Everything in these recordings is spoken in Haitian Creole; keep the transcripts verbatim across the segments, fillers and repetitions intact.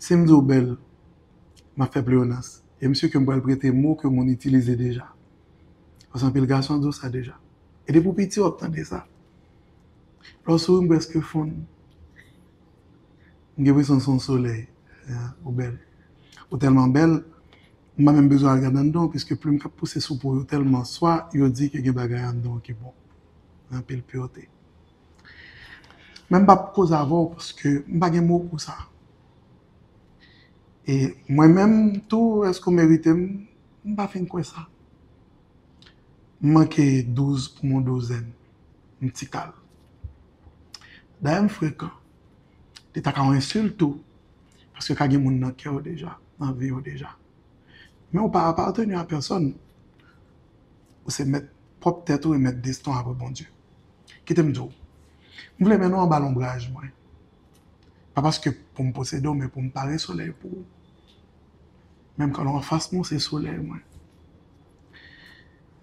Si m di w bèl, m ap fè pleyonas. E m si ke m pral prete mo ke moun itilize deja. Paske anpil gason di w sa deja. E depi w piti, w ap tande sa. Lè w souri, m prèske fonn. M gen enpresyon se yon solèy. Ya, ou bèl. Ou tèlman bèl, m pa menm bezwen al gade anndan w, piske plim k ap pouse sou po yo tèlman, swa yo di ke gen bagay anndan w ki bon. Anpil purete. Men m p ap koze avè w paske m pa gen mo pou sa. E mwen menm tou, èske w merite m? M pa fin kwè sa. M manke douz pou m yon douzèn. M ti kal. Dayè m frekan. Li ta ka yon ensilt tou. Paske ka gen moun nan kè w deja, nan vi w deja. Men ou pa apateni a pèsòn. Ou se mèt pwòp tèt ou e mèt desten w apre Bondye. Kite m di w. M vle mennen w anba lonbraj mwen. Pa paske pou m posede w, men pou m pare solèy pou ou. Menm kan w anfas mwen, w se solèy mwen.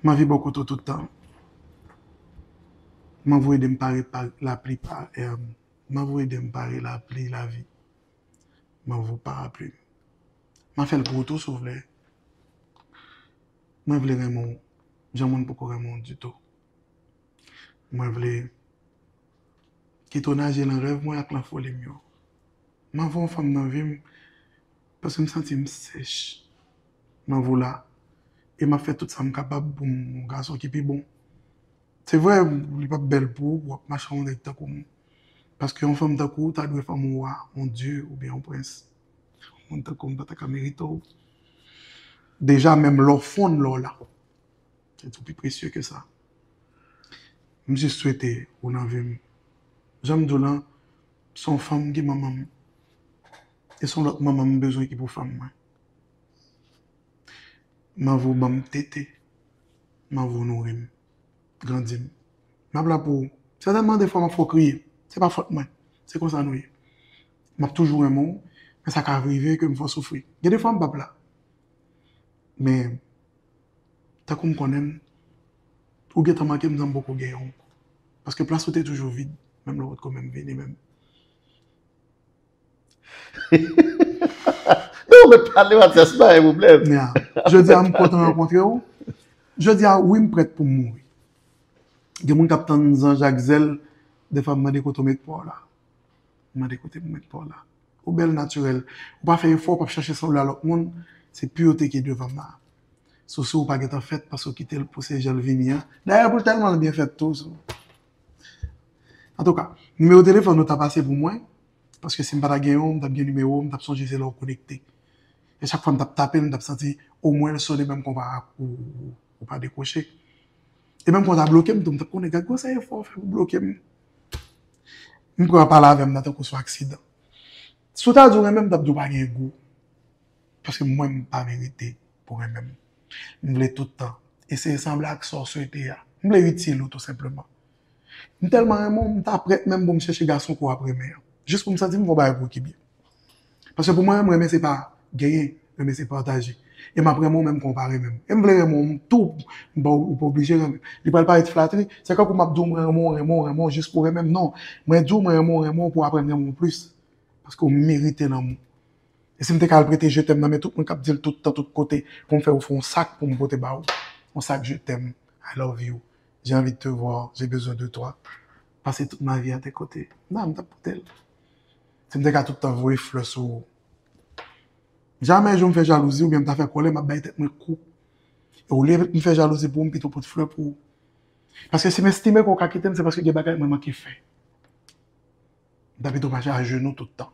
M anvi bò kote w tout tan. M anvi w ede m pare pa lapli pa, em, m anvi w ede m pare lapli lavi. M anvi w parapli m. M a fè l pou ou tou si w vle. Mwen vle renmen w jan moun poko renmen w ditou. Mwen vle kite w naje nan rèv mwen ak nan foli m yo. M anvi w yon fanm nan vi m paske m santi m sèch. M anvi w la. E m ap fè tout sa m kapab pou m yon gason ki pi bon. Se vre, li p ap bèl pou ou, pou w ap mache yon nèg tankou m. Paske yon fanm tankou w ta dwe fanm yon wa, yon dye oubyen yon prens. Yon moun tankou m pa ta ka merite w. Deja, menm lè w fonn, lè w la. Se tou pi presye ke sa. M jis swete ou nan vi m. Jan m di w lan, se yon fanm ki manman m. E se yon lòt manman m bezwen ki pou fanm mwen. M anvi w ban m tete. M anvi w nouri m. Grandi m. M ap la pou ou. Sètènman, defwa m ap fè w kriye. Se pa fòt mwen. Se konsa nou ye. M ap toujou renmen w, men sa ka rive ke m fè w soufri. Gen defwa m p ap la. Men, tankou m konnen m, ou gentan manke m jan m poko genyen w. Paske plas ou te toujou vid, menm lè w potko menm vini menm. Non, men pale, Matyas, pa gen pwoblèm. Ya. Jodi a, m kontan rankontre w. Jodi a, wi, m prèt pou m mouri. Gen moun k ap tann zanj ak zèl, defwa m mande kote w met pa w la. M mande kote m met pa w la. Ou bèl natirèl. Ou pa fè efò, ou p ap chache sanble a lòt moun. Se purete ki devan m la. Sousi w pa gentan fèt paske w kite l pouse jan l vini an. Dayè, pou l tèlman l byen fèt tou. Antouka, nimewo telefòn ou ta pase pou mwen, paske si m pa ta genyen w, m t ap gen nimewo w, m t ap sonje se lè w konekte. E chak fwa m t ap tape l, m t ap santi omwen l sone menm konpa ak ou, ou pa dekwoche. E menm kon ta bloke m tou, m t ap konnen gad gwosè efò w fè pou bloke m. M pran pale avè m nan tankou sou aksidan. Si w ta di w renmen m, m t ap di w pa gen gou. Paske mwen, m pa merite pou renmen m. M vle tout tan eseye sanble ak sa w swete a. M vle itil ou, tou senpleman. M tèlman renmen w, m ta prèt menm pou m chèche gason ke w ap renmen an. Jis pou m santi m fè yon bagay pou ou ki byen. Paske pou mwen menm, renmen se pa genyen, renmen se pataje. E m ap renmen w menm kon w pa renmen m. E m vle renmen w tou, m pa, ou pa oblije renmen. Li pral parèt flatri, se kankou m ap di w mwen renmen w, renmen w, renmen w jis pou w renmen m. Non, mwen di w mwen renmen w, renmen w pou w aprann renmen w plis. Paske w merite lanmou. E si m te ka al prete je t'aime nan men tout moun k ap di l tout tan, tout kote, pou m fè w fè yon sak pou m pote ba ou. Yon sak je t'aime, I love you, j'ai envie de te voir, j'ai besoin de toi, passer toute ma vie à tes côtés. Non, m t ap pote l. Si m te ka tout tan voye flè sou ou. Jamè jou m fè jalouzi oubyen m ta fè kòlè, m ap bay tèt mwen kou. E olye m fè jalouzi pou ou, m pito pote flè pou ou. Paske si m estime ke w ka kite m, se paske gen bagay mwen manke fè. M ta pito mache ajenou tout tan.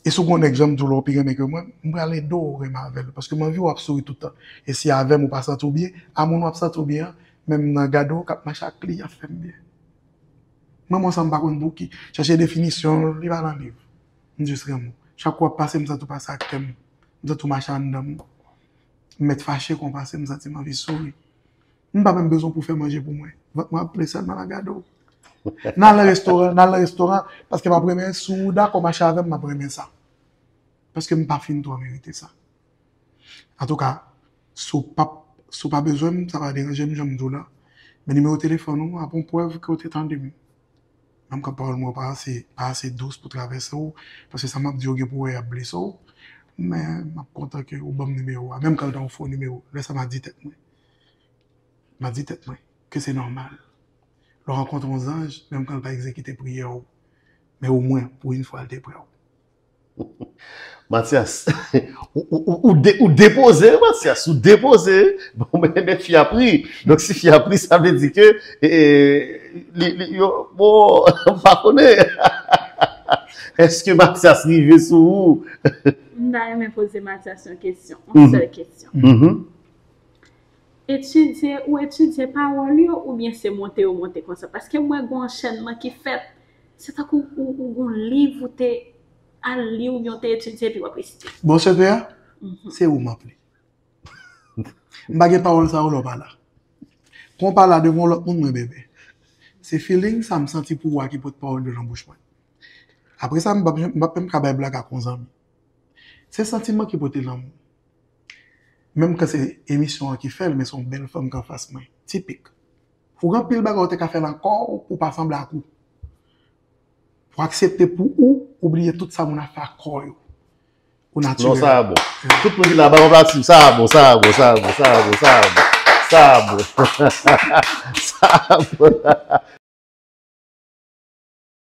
E si w gon nèg, jan m di w la, w pi renmen ke mwen, m pral ede w renmen avè l. Paske m anvi w ap souri tout tan. E si avè m ou pa santi w byen, a moun w ap santi w byen an, menm nan gade w k ap mache ak li, ap fè m byen. Mwen, mwen sa m pa konn pou ki. Chèche definisyon, li pa nan liv. M jis renmen w. Chak kou w ap pase, m santi w pase ak kè m. M santi w mache anndan m. M mèt fache kon pase, m santi m anvi souri. M pa menm bezwen pou fè manje pou mwen. Vant mwen ap plen sèlman nan gade w. N al nan restoran, n al nan restoran, paske m ap renmen, si w dakò mache avè m, m ap renmen sa. Paske m pa fin twò merite sa. Antouka, si w p ap, si w pa bezwen m, sa pa deranje m, jan m di w la. Men nimewo telefòn ou ap yon prèv ke w te tande m. M ka pawòl mwen pa ase, pa ase dous pou travèse w, paske sa m ap di yo gen pou wè y ap blese w, men m ap kontan ke ou ban m nimewo a, menm kan l ta yon fo nimewo, lè sa m a di tèt mwen. M a di tèt mwen ke se nòmal. Lè w rankontre yon zanj, menm kan l pa egzekite priyè w, men omwen, pou yon fwa, l te prè w. Mathias, ou, ou, ou, ou de- ou depoze, Mathias, ou depoze. Bon, men, men fi a pri. Donk, si fi a pri, sa vle di ke e, e, li, li, yo, bon, m pa konnen. Èske Mathias rive sou ou? M ta renmen poze Mathias yon kesyon, yon sèl kesyon. Mhm. Etidye, ou etidye pawòl yo oubyen se monte yo monte konsa? Paske m wè gen yon anchenman ki fèt. Se tankou ou, ou gen yon liv ou te al li oubyen ou te etidye epi w ap resite. Bon, sekrè a, se ou m ap li. M pa gen pawòl sa yo lè w pa la. Kon w pa la devan yon lòt moun, mwen bebe. Se feeling sa m santi pou ou a ki pote pawòl yo nan bouch mwen. Apre sa, m p ap m p ap menm ka bay blag ak yon zanmi. Se santiman ki pote lanmou. Menm kan se emisyon an ki fè l, men se yon bèl fanm ki anfas mwen. Tipik. Ou gen anpil bagay ou te ka fè nan kò w pou w pa sanble ak ou. Pou w aksepte pou ou, ou bliye tout sa moun ap fè ak kò yo. Ou Non, natirèl. Sa a bon. Tout moun ki la, ba yon plastik, sa a bon, sa a bon, sa a bon, sa a bon, sa a bon. Sa a bon. Sa a bon.